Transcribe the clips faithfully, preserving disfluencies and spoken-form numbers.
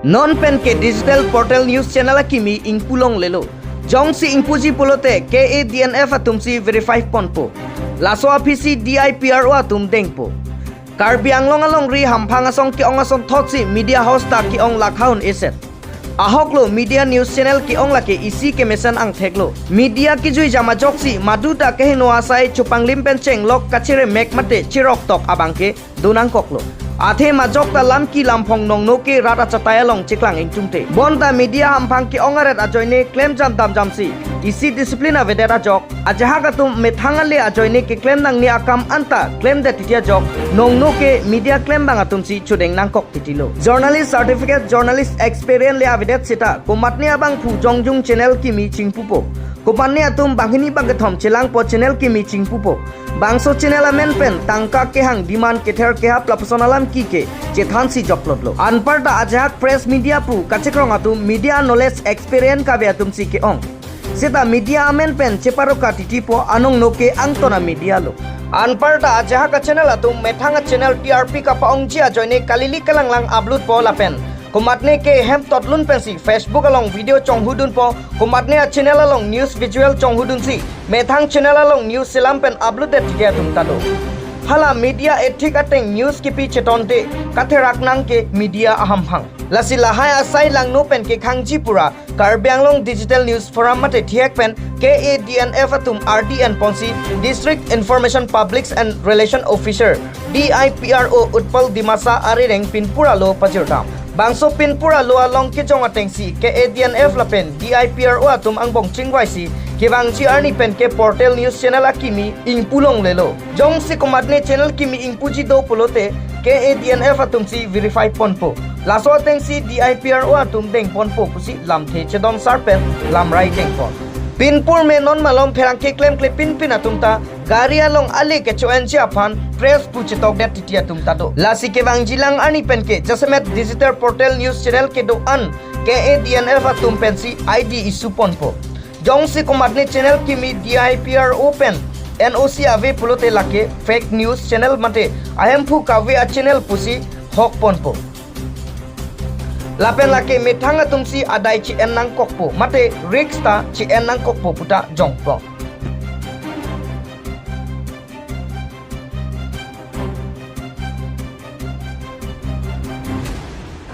Non pen ke digital portal news channel akimi ingpu longlelo. Jongsi ingpuji pulote K A D N F atumsi verify ponpo. Laso aphisi D I P R O atum dengpo. Karbi Anglong alongri hamphang asong ke-ong asonthotsi media house ta ke-ong lakhaun eset. Ahoklo media news channel ke-ong lake isi kemesen angtheklo. Media kejui jam ajoksi madu ta kehingno asai chopanglim pen chenglok kacheremek mate cheroktok abang ke donangkoklo. Athe majok ta lam ki lamphong nongno ke rat achatai along cheklang ingtungte. Bonta media hamphang ke-ong aret ajoine klem jam dam jamsi isi discipline avedet ajok ajahak atum methang ale ajoine keklem nangne akam anta klemdet titi ajok nongno ke media klembang atumsi chodeng nangkok titilo. Journalist certificate, journalist experience le avedet seta komatne abangphu jongjung channel kimi chingpupo. Komatne atum banghini bangkethom chelangpo channel kimi chingpupo. Bangso channel amen pen tangka kehang demand kether kehap lapuson alam ki ke chethansi joklotlo. Anparta ajahak press media pu kachekrong atum media knowledge experience kave atumsi ke-ong. Seta media amen pen cheparoka titipo anongno ke angtona media lo. Anparta ajahak achannel atum methang achannel T R P kapa-ongji ajoine kalili kalanglang upload po lapen komatne ke hem totlun pensi Facebook along video chonghudunpo, komatne achannel along news visual chonghudunsi methang channel along news selam pen upload det titi atum ta do. Hala media ethic ateng news kipi chetonte katherak nang ke media ahamphang. Lasi lahai asai langno pen kekhangji pura Karbi Anglong Digital News Forum mate thihek pen K A D N F atum R D N ponsi District Information Publics and Relation Officer D I P R O Utpal Dimasa arireng pinpur alo pajirdam. Bangso pinpur alo along kejong atengsi K A D N F lapen D I P R O atum angbong chingvaisi kevangji arni pen ke portal news channel akimi ingpu longlelo. Jongsi komatne channel kimi ingpuji do pulote K A D N F atumsi verify ponpo. Laso atengsi D I P R O atum deng ponpo pusi lamthe chedon sar pen lamrai deng pon. Pinpur me non malom pherangke klemkle pinpin atum ta gari along ale kecho-enji aphan press pu chetokdet titi atum ta do. Lasi kevangjilang arni pen ke jasemet digital portal news channel kedo-an K A D N F atum pensi I D issue ponpo. Jongsi komatne channel kimi D I P R O pen N O C ave pulote lake fake news channel mate ahemphu kave achannel pusi hok ponpo. Lapen lake methang atumsi adai che-en nangkokpo mate risk ta che-en nangkokpo puta jongpo.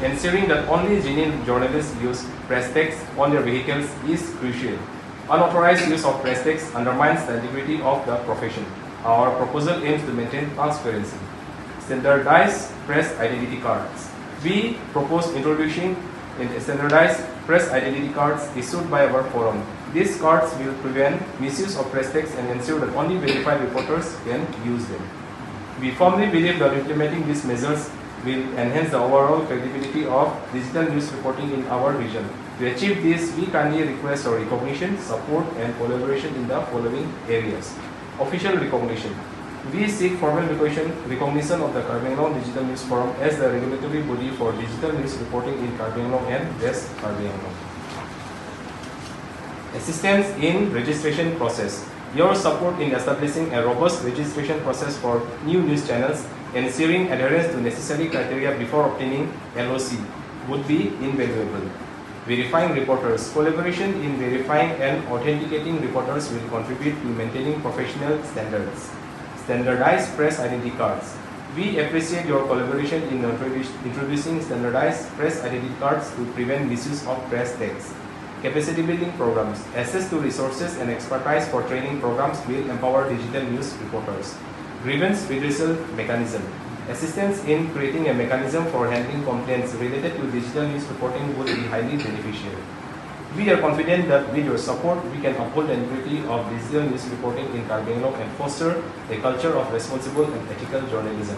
Ensuring that only genuine journalists use press tags on their vehicles is crucial. Unauthorized use of press tags undermines the integrity of the profession. Our proposal aims to maintain transparency. Standardized press identity cards. We propose introducing in standardized press identity cards issued by our forum. These cards will prevent misuse of press tags and ensure that only verified reporters can use them. We firmly believe that implementing these measures will enhance the overall credibility of digital news reporting in our region. To achieve this, we kindly request your recognition, support, and collaboration in the following areas. Official recognition. We seek formal recognition, recognition of the Karbi Anglong Digital News Forum as the regulatory body for digital news reporting in Karbi Anglong and West Karbi Anglong. Assistance in registration process. Your support in establishing a robust registration process for new news channels, ensuring adherence to necessary criteria before obtaining L O C would be invaluable. Verifying reporters. Collaboration in verifying and authenticating reporters will contribute to maintaining professional standards. Standardized press identity cards. We appreciate your collaboration in introduce-, introducing standardized press identity cards to prevent misuse of press tags. Capacity building programs. Access to resources and expertise for training programs will empower digital news reporters. Grievance redressal mechanism. Assistance in creating a mechanism for handling complaints related to digital news reporting would be highly beneficial. We are confident that with your support, we can uphold the integrity of digital news reporting in Karbi Anglong and foster a culture of responsible and ethical journalism.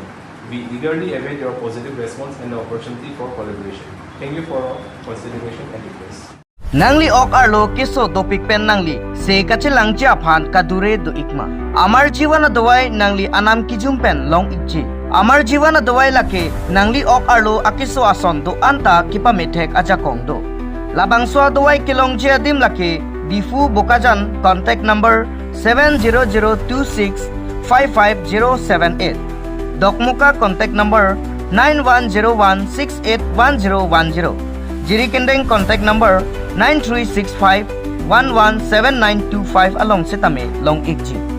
We eagerly await your positive response and the opportunity for collaboration. Thank you for your consideration and request. Nangli ok arlo keso dopik pen nangli se kachelangji aphan kadure do-ikma? Amar Jiwan adovai nangli anam kejum pen long-ikji. Amar Jiwan adovai lake nangli ok arlo akeso ason do-an ta kepamethek ajakong do. Labangso adovai kelongji adim lake Diphu Bokajan, contact number seven zero zero two six five five zero seven eight. Dokmoka, contact number nine one zero one six eight one zero one zero. Jirikindeng contact number nine three six five one one seven nine two five along sitame long-ikji.